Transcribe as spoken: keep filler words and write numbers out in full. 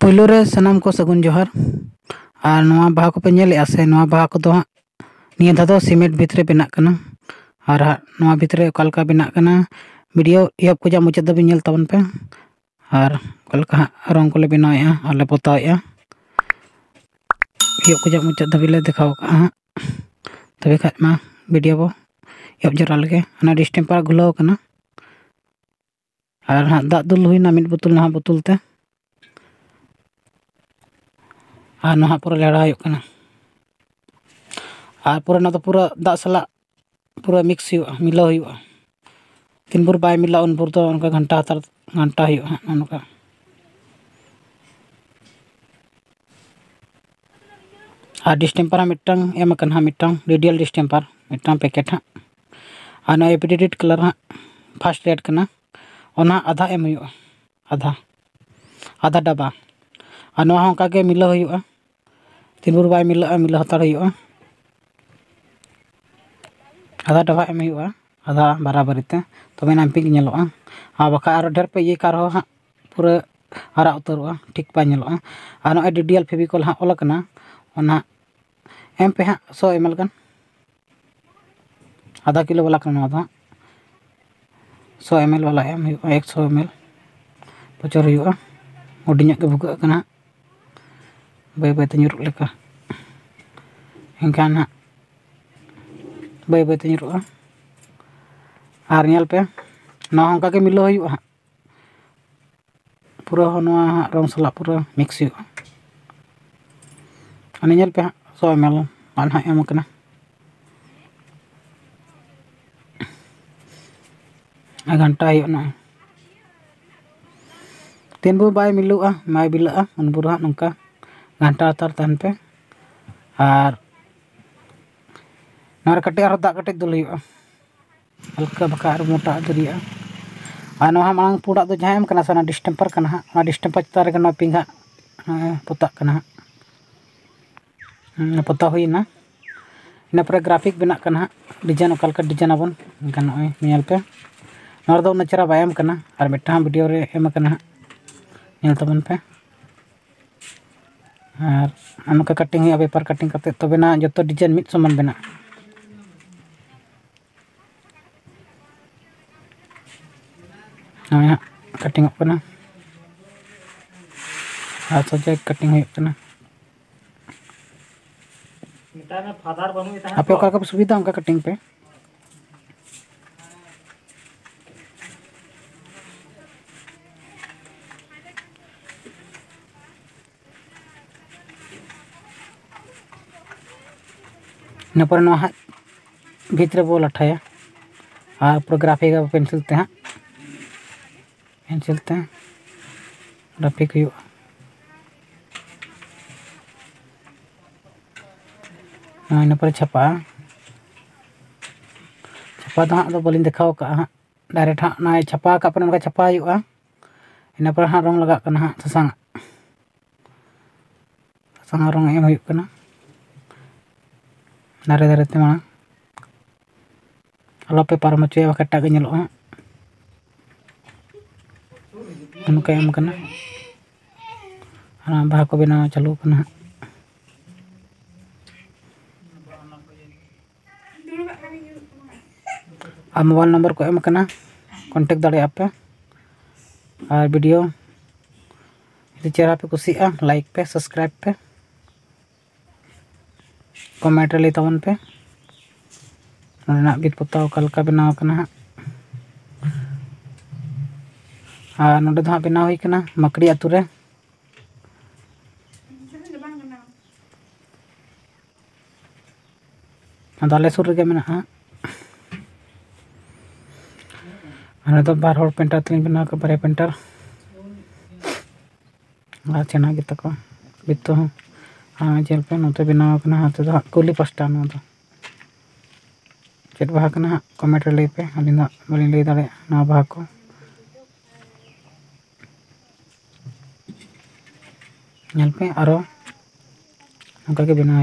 ᱯᱳᱭᱞᱳ ᱨᱮ ᱥᱟᱱᱟᱢ ᱠᱚ ᱥᱟᱹᱜᱩᱱ ᱡᱚᱦᱟᱨ᱾ ᱟᱨ ᱱᱚᱣᱟ ᱵᱟᱦᱟ ᱠᱚᱯᱮ ᱧᱮᱞᱮᱫᱼᱟ ᱥᱮ, ᱱᱚᱣᱟ ᱵᱟᱦᱟ ᱠᱚᱫᱚ ᱦᱟᱸᱜ ᱱᱤᱭᱟᱹ ᱫᱷᱟᱣ ᱫᱚ ᱥᱤᱢᱮᱱᱴ ᱵᱷᱤᱛ ᱨᱮ ᱵᱮᱱᱟᱜ ᱠᱟᱱᱟ᱾ ᱟᱨ ᱦᱟᱸᱜ ᱱᱚᱣᱟ ᱵᱷᱤᱛ ᱨᱮ ᱚᱠᱟ ᱞᱮᱠᱟ ᱵᱮᱱᱟᱜ ᱠᱟᱱᱟ, ᱵᱷᱤᱰᱤᱭᱳ ᱮᱦᱚᱵ ᱠᱷᱚᱱᱟᱜ ᱢᱩᱪᱟᱹᱫ ᱫᱷᱟᱹᱵᱤᱡ ᱧᱮᱞ ᱛᱟᱵᱚᱱ ᱯᱮ᱾ ᱟᱨ ᱚᱠᱟ ᱞᱮᱠᱟ ᱦᱟᱸᱜ ᱨᱚᱝ ᱠᱚᱞᱮ ᱵᱮᱱᱟᱣᱮᱫᱼᱟ ᱟᱨ ᱞᱮ ᱯᱚᱛᱟᱣᱮᱫᱼᱟ, ᱮᱦᱚᱵ ᱠᱷᱚᱱᱟᱜ ᱢᱩᱪᱟᱹᱫ ᱫᱷᱟᱹᱵᱤᱡ ᱞᱮ ᱫᱮᱠᱷᱟᱣ ᱠᱟᱜᱼᱟ ᱦᱟᱸᱜ᱾ ᱛᱚᱵᱮ ᱠᱷᱟᱡ ᱢᱟ ᱵᱷᱤᱰᱤᱭᱳ ᱵᱚ ᱮᱦᱚᱵ ᱡᱟᱣᱨᱟ ᱞᱮᱜᱮ᱾ ᱚᱱᱟ ᱰᱤᱥᱴᱮᱢᱯᱟᱨ ᱜᱷᱩᱞᱟᱹᱣ ᱠᱟᱱᱟ᱾ ᱟᱨ ᱦᱟᱸᱜ ᱫᱟᱜ ᱫᱩᱞ ᱦᱩᱭᱱᱟ ᱢᱤᱫ ᱵᱳᱛᱚᱞ, ᱱᱟᱦᱟᱜ ᱵᱳᱛᱚᱞ ᱛᱮ᱾ ᱟᱨ ᱱᱚᱣᱟ ᱦᱟᱸᱜ ᱯᱩᱨᱟᱹ ᱞᱮᱲᱟ ᱦᱩᱭᱩᱜ ᱠᱟᱱᱟ᱾ ᱟᱨ ᱯᱩᱨᱟᱹ ᱱᱚᱣᱟ ᱫᱚ ᱯᱩᱨᱟᱹ ᱫᱟᱜ ᱥᱟᱞᱟᱜ ᱯᱩᱨᱟᱹ ᱢᱤᱠᱥ ᱦᱩᱭᱩᱜᱼᱟ, ᱢᱤᱞᱟᱹᱣ ᱦᱩᱭᱩᱜᱼᱟ᱾ ᱛᱤᱱ ᱵᱷᱳᱨ ᱵᱟᱭ ᱢᱤᱞᱟᱹᱜᱼᱟ, ᱩᱱ ᱵᱷᱳᱨ ᱫᱚ ᱚᱱᱠᱟ ᱜᱷᱟᱱᱴᱟ ᱦᱟᱛᱟᱲ, ᱜᱷᱟᱱᱴᱟ ᱦᱩᱭᱩᱜᱼᱟ ᱦᱟᱸᱜ, ᱱᱚᱜᱼᱚ ᱱᱚᱝᱠᱟ᱾ ᱟᱨ ᱰᱤᱥᱴᱮᱢᱯᱟᱨ ᱦᱚᱸ ᱢᱤᱫᱴᱟᱝ ᱮᱢ ᱟᱠᱟᱱᱟ ᱦᱟᱸᱜ, ᱢᱤᱫᱴᱟᱝ ᱨᱮᱰᱤᱭᱟᱞ ᱰᱤᱥᱴᱮᱢᱯᱟᱨ, ᱢᱤᱫᱴᱟᱝ ᱯᱮᱠᱮᱴ ᱦᱟᱸᱜ᱾ ᱟᱨ ᱱᱚᱣᱟ ᱮᱯᱤᱰᱮᱴᱮᱰ ᱠᱟᱞᱟᱨ ᱦᱟᱸᱜ ᱯᱷᱟᱥᱴ ᱨᱮᱰ ᱠᱟᱱᱟ, ᱚᱱᱟ ᱟᱫᱷᱟ ᱮᱢ ᱦᱩᱭᱩᱜᱼᱟ, ᱟᱫᱷᱟ, ᱟᱫᱷᱟ ᱰᱟᱵᱟ᱾ ᱟᱨ ᱱᱚᱣᱟ ᱦᱚᱸ ᱚᱱᱠᱟ ᱜᱮ ᱢᱤᱞᱟᱹᱣ ᱦᱩᱭᱩᱜᱼᱟ, ᱛᱤᱱ ᱵᱷᱳᱨ ᱵᱟᱭ ᱢᱤᱞᱟᱹᱜᱼᱟ, ᱢᱤᱞᱟᱹᱣ ᱦᱟᱛᱟᱲ ᱦᱩᱭᱩᱜᱼᱟ᱾ ᱟᱫᱷᱟ ᱰᱟᱵᱟ ᱮᱢ ᱦᱩᱭᱩᱜᱼᱟ, ᱟᱫᱷᱟ ᱵᱟᱨᱟᱵᱟᱨᱤ ᱛᱮ, ᱛᱚᱵᱮ ᱮᱱᱟᱝ ᱯᱤᱝᱠ ᱧᱮᱞᱚᱜᱼᱟ᱾ ᱟᱨ ᱵᱟᱠᱷᱟᱡ ᱟᱨᱚ ᱰᱷᱮᱨ ᱯᱮ ᱤᱭᱟᱹ ᱠᱟᱜ ᱨᱮᱦᱚᱸ ᱦᱟᱸᱜ ᱯᱩᱨᱟᱹ ᱟᱨᱟᱜ ᱩᱛᱟᱹᱨᱚᱜᱼᱟ, ᱴᱷᱤᱠ ᱵᱟᱭ ᱧᱮᱞᱚᱜᱼᱟ᱾ ᱟᱨ ᱱᱚᱜᱼᱚᱭ ᱨᱮᱰᱤᱭᱟᱞ ᱯᱷᱮᱵᱤᱠᱚᱞ ᱦᱟᱸᱜ ᱚᱞ ᱟᱠᱟᱱᱟ, ᱚᱱᱟ ᱮᱢ ᱯᱮ ᱦᱟᱸᱜ ᱥᱚ ᱮᱢ ᱮᱞ ᱜᱟᱱ, ᱟᱫᱷᱟ ᱠᱤᱞᱳ ᱵᱟᱞᱟ ᱠᱟᱱᱟ ᱱᱚᱣᱟ ᱫᱚ ᱦᱟᱸᱜ᱾ ᱥᱚ ᱮᱢ ᱮᱞ ᱵᱟᱞᱟ ᱮᱢ ᱦᱩᱭᱩᱜᱼᱟ, ᱮᱠᱥᱚ ᱮᱢ ᱮᱞ ᱯᱨᱚᱪᱩᱨ ᱦᱩᱭᱩᱜᱼᱟ᱾ ᱦᱩᱰᱤᱧᱟᱜ ᱜᱮ ᱵᱷᱩᱜᱟᱹᱜ ᱠᱟᱱᱟ ᱦᱟᱸᱜ, ᱵᱟᱹᱭ ᱵᱟᱹᱭᱛᱮ ᱧᱩᱨᱩᱜ ᱞᱮᱠᱟ᱾ ᱮᱱᱠᱷᱟᱱ ᱦᱟᱸᱜ ᱵᱟᱹᱭ ᱵᱟᱹᱭᱛᱮ ᱧᱩᱨᱩᱜᱼᱟ᱾ ᱟᱨ ᱧᱮᱞ ᱯᱮ, ᱱᱚᱣᱟ ᱦᱚᱸ ᱚᱱᱠᱟ ᱜᱮ ᱢᱤᱞᱟᱹᱣ ᱦᱩᱭᱩᱜᱼᱟ ᱦᱟᱸᱜ᱾ ᱯᱩᱨᱟᱹ ᱱᱚᱣᱟ ᱦᱟᱸᱜ ᱨᱚᱝ ᱥᱟᱞᱟᱜ ᱯᱩᱨᱟᱹ ᱢᱤᱠᱥ ᱦᱩᱭᱩᱜᱼᱟ᱾ ᱚᱱᱮ ᱧᱮᱞ ᱯᱮ ᱦᱟᱸᱜ, ᱥᱚ ᱮᱢ ᱮᱞ ᱟᱨ ᱱᱟᱦᱟᱜ ᱮᱢ ᱟᱠᱟᱱᱟ᱾ ᱟᱨ ᱜᱷᱟᱱᱴᱟ ᱦᱩᱭᱩᱜᱼᱟ ᱱᱚᱜᱼᱚᱭ᱾ ᱛᱤᱱ ᱵᱷᱳᱨ ᱵᱟᱭ ᱢᱤᱞᱟᱹᱜᱼᱟ, ᱵᱟᱭ ᱵᱤᱞᱟᱹᱜᱼᱟ, ᱩᱱ ᱵᱷᱳᱨ ᱦᱟᱸᱜ ᱱᱚᱝᱠᱟ ᱜᱷᱟᱱᱴᱟ ᱦᱟᱛᱟᱲ ᱛᱟᱦᱮᱱ ᱯᱮ᱾ ᱟᱨ ᱱᱚᱣᱟ ᱨᱮ ᱠᱟᱹᱴᱤᱡ ᱟᱨᱦᱚᱸ ᱫᱟᱜ ᱠᱟᱹᱴᱤᱡ ᱫᱩᱞ ᱦᱩᱭᱩᱜᱼᱟ, ᱦᱟᱞᱠᱟ, ᱵᱟᱠᱷᱟᱡ ᱟᱨ ᱢᱚᱴᱟ ᱫᱟᱲᱮᱭᱟᱜᱼᱟ᱾ ᱟᱨ ᱱᱚᱣᱟ ᱢᱟᱲᱟᱝ ᱯᱩᱸᱰᱟᱜ ᱫᱚ ᱡᱟᱦᱟᱸ ᱮᱢ ᱠᱟᱱᱟ ᱥᱮ, ᱚᱱᱟ ᱰᱤᱥᱴᱮᱢᱯᱟᱨ ᱠᱟᱱᱟ ᱦᱟᱸᱜ, ᱚᱱᱟ ᱰᱤᱥᱴᱮᱢᱯᱟᱨ ᱪᱮᱛᱟᱱ ᱨᱮᱜᱮ ᱱᱚᱣᱟ ᱯᱤᱝᱠ ᱦᱟᱸᱜ, ᱦᱮᱸ, ᱯᱚᱛᱟᱜ ᱠᱟᱱᱟ ᱦᱟᱸᱜ᱾ ᱦᱮᱸ, ᱯᱚᱛᱟᱣ ᱦᱩᱭᱱᱟ᱾ ᱤᱱᱟᱹ ᱯᱚᱨᱮ ᱜᱨᱟᱯᱷᱤᱠ ᱵᱮᱱᱟᱜ ᱠᱟᱱᱟ ᱦᱟᱸᱜ, ᱰᱤᱡᱟᱭᱤᱱ ᱚᱠᱟ ᱞᱮᱠᱟ ᱰᱤᱡᱟᱭᱤᱱ ᱟᱵᱚᱱ, ᱮᱱᱠᱷᱟᱱ ᱱᱚᱜᱼᱚᱭ ᱧᱮᱞ ᱯᱮ, ᱱᱚᱣᱟ ᱨᱮᱫᱚ ᱩᱱᱟᱹᱜ ᱪᱮᱦᱨᱟ ᱵᱟᱭ ᱮᱢ ᱠᱟᱱᱟ, ᱟᱨ ᱢᱤᱫᱴᱟᱝ ᱵᱷᱤᱰᱤᱭᱳ ᱨᱮ ᱮᱢ ᱠᱟᱱᱟ ᱦᱟᱸᱜ, ᱧᱮᱞ ᱛᱟᱵᱚᱱ ᱯᱮ᱾ ᱟᱨ ᱱᱚᱝᱠᱟ cutting ᱦᱩᱭᱩᱜᱼᱟ, paper cutting ᱠᱟᱛᱮ, ᱛᱚᱵᱮᱱᱟ ᱡᱚᱛᱚ design ᱢᱤᱫ ᱥᱚᱢᱟᱱ ᱵᱮᱱᱟᱜᱼᱟ᱾ ᱱᱚᱜᱼᱚᱭ ᱦᱟᱸᱜ cutting ᱚᱜ ᱠᱟᱱᱟ ᱟᱨ ᱥᱚᱡᱷᱮ cutting ᱦᱩᱭᱩᱜ ᱠᱟᱱᱟ᱾ ᱢᱮᱛᱟᱭ ᱢᱮ ᱯᱷᱟᱫᱟᱨ ᱵᱟᱹᱱᱩᱭ ᱛᱟᱦᱮᱸᱫ ᱟᱯᱮ ᱛᱚ᱾ ᱚᱠᱟ ᱞᱮᱠᱟ ᱯᱮ ᱥᱩᱵᱤᱫᱷᱟ, ᱚᱱᱠᱟ cutting ᱯᱮ᱾ ᱤᱱᱟᱹ ᱯᱚᱨᱮ ᱱᱚᱣᱟ ᱦᱟᱸᱜ ᱵᱷᱤᱛ ᱨᱮᱵᱚ ᱞᱟᱴᱷᱟᱭᱟ ᱟᱨ ᱯᱩᱨᱟᱹ graphic ᱟᱵᱚ pencil ᱛᱮ ᱦᱟᱸᱜ, pencil ᱛᱮ graphic ᱦᱩᱭᱩᱜᱼᱟ᱾ ᱱᱚᱣᱟ ᱤᱱᱟᱹ ᱯᱚᱨᱮ ᱪᱷᱟᱯᱟᱜᱼᱟ᱾ ᱪᱷᱟᱯᱟ ᱫᱚ ᱦᱟᱸᱜ ᱫᱚ ᱵᱟᱹᱞᱤᱧ ᱫᱮᱠᱷᱟᱣ ᱠᱟᱜᱼᱟ ᱦᱟᱸᱜ, direct ᱦᱟᱸᱜ ᱱᱚᱣᱟ ᱪᱷᱟᱯᱟ ᱟᱠᱟᱫ ᱯᱚᱨᱮ ᱱᱚᱝᱠᱟ ᱪᱷᱟᱯᱟ ᱦᱩᱭᱩᱜᱼᱟ᱾ ᱤᱱᱟᱹ ᱯᱚᱨᱮ ᱦᱟᱸᱜ ᱨᱚᱝ ᱞᱟᱜᱟᱜ ᱠᱟᱱᱟ ᱦᱟᱸᱜ ᱥᱟᱥᱟᱝ ᱟᱜ᱾ ᱥᱟᱥᱟᱝ ᱨᱚᱝ ᱮᱢ ᱦᱩᱭᱩᱜ ᱠᱟᱱᱟ ᱫᱷᱟᱨᱮ ᱫᱷᱟᱨᱮ ᱛᱮ ᱢᱟᱲᱟᱝ᱾ ᱟᱞᱚᱯᱮ ᱯᱟᱨᱚᱢ ᱦᱚᱪᱚᱭᱟ, ᱵᱟᱠᱷᱟᱡ ᱮᱴᱟᱜ ᱜᱮ ᱧᱮᱞᱚᱜᱼᱟ᱾ ᱱᱚᱝᱠᱟ ᱮᱢ ᱠᱟᱱᱟ᱾ ᱚᱱᱟ ᱵᱟᱦᱟ ᱠᱚ ᱵᱮᱱᱟᱣ ᱪᱟᱹᱞᱩ ᱠᱟᱱᱟ ᱦᱟᱸᱜ᱾ ᱟᱨ mobile number ᱠᱚ ᱮᱢ ᱠᱟᱱᱟ, contact ᱫᱟᱲᱮᱭᱟᱜᱼᱟ ᱯᱮ᱾ ᱟᱨ video ᱡᱩᱫᱤ ᱪᱮᱦᱨᱟ ᱯᱮ ᱠᱩᱥᱤᱭᱟᱜᱼᱟ, like ᱯᱮ, subscribe ᱯᱮ, comment ᱨᱮ ᱞᱟᱹᱭ ᱛᱟᱵᱚᱱ ᱯᱮ ᱱᱚᱰᱮᱱᱟᱜ ᱵᱷᱤᱛ ᱯᱚᱛᱟᱣ ᱚᱠᱟ ᱞᱮᱠᱟ ᱵᱮᱱᱟᱣ ᱠᱟᱱᱟ ᱦᱟᱸᱜ᱾ ᱟᱨ ᱱᱚᱰᱮ ᱫᱚ ᱦᱟᱸᱜ ᱵᱮᱱᱟᱣ ᱦᱩᱭ ᱠᱟᱱᱟ ᱢᱟᱠᱲᱤ ᱟᱹᱛᱩ ᱨᱮ᱾ ᱟᱫᱚ ᱟᱞᱮ ᱥᱩᱨ ᱨᱮᱜᱮ ᱢᱮᱱᱟᱜᱼᱟ᱾ ᱟᱞᱮ ᱫᱚ ᱵᱟᱨ ᱦᱚᱲ painter ᱛᱮᱞᱤᱧ ᱵᱮᱱᱟᱣ ᱠᱟᱜᱼᱟ, ᱵᱟᱨᱭᱟ painter᱾ ᱟᱨ ᱪᱮᱱᱟ ᱜᱮᱛᱟ ᱠᱚ ᱵᱷᱤᱛ ᱦᱚᱸ᱾ ᱟᱨ ᱧᱮᱞ ᱯᱮ, ᱱᱚᱛᱮ ᱵᱮᱱᱟᱣ ᱠᱟᱱᱟ, ᱱᱚᱛᱮ ᱫᱚ ᱦᱟᱸᱜ ᱠᱩᱞᱦᱤ ᱯᱟᱥᱴᱟ᱾ ᱱᱚᱣᱟ ᱫᱚ ᱪᱮᱫ ᱵᱟᱦᱟ ᱠᱟᱱᱟ ᱦᱟᱸᱜ, comment ᱨᱮ ᱞᱟᱹᱭ ᱯᱮ, ᱟᱹᱞᱤᱧ ᱫᱚ ᱦᱟᱸᱜ ᱵᱟᱹᱞᱤᱧ ᱞᱟᱹᱭ ᱫᱟᱲᱮᱭᱟᱜᱼᱟ ᱱᱚᱣᱟ ᱵᱟᱦᱟ ᱠᱚ᱾ ᱧᱮᱞ ᱯᱮ, ᱟᱨᱚ ᱱᱚᱝᱠᱟ ᱜᱮ ᱵᱮᱱᱟᱣ